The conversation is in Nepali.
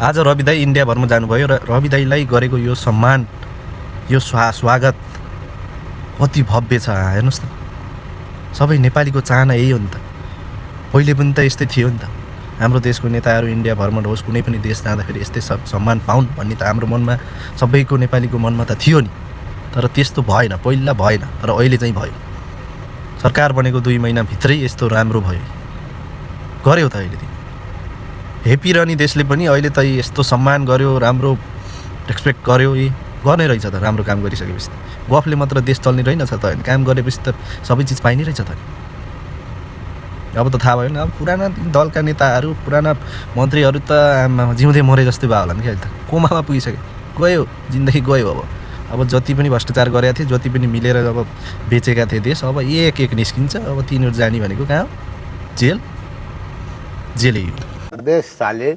आज रवि दाई इन्डियाभरमा जानुभयो र रवि दाईलाई गरेको यो सम्मान, यो स्वागत कति भव्य छ। हेर्नुहोस् त, सबै नेपालीको चाहना यही हो नि त। पहिले पनि त यस्तै थियो नि त। हाम्रो देशको नेताहरू इन्डिया भ्रमण होस्, कुनै पनि देश जाँदाखेरि यस्तै सम्मान पाउन् भन्ने त हाम्रो मनमा, सबैको नेपालीको मनमा त थियो नि। तर त्यस्तो भएन, पहिला भएन, तर अहिले चाहिँ भयो। सरकार बनेको 2 महिनाभित्रै यस्तो राम्रो भयो, गर्यो त अहिले। हेपिरहने देशले पनि अहिले त यस्तो सम्मान गर्यो, राम्रो रेस्पेक्ट गर्यो। गर्ने रहेछ त, राम्रो काम गरिसकेपछि त। गफले मात्र देश चल्ने रहेनछ त, होइन काम गरेपछि त सबै चिज पाइने रहेछ त। अब त थाहा भयो नि, अब पुराना दलका नेताहरू, पुराना मन्त्रीहरू त जिउँदै मरे जस्तै भयो होला नि। क्या त कोमामा पुगिसक्यो, गयो, जिन्दगी गयो। अब जति पनि भ्रष्टाचार गरेका थिए, जति पनि मिलेर अब बेचेका थिए देश, अब एक निस्किन्छ। अब तिनीहरू जाने भनेको कहाँ हो? जेल, जेलै। साले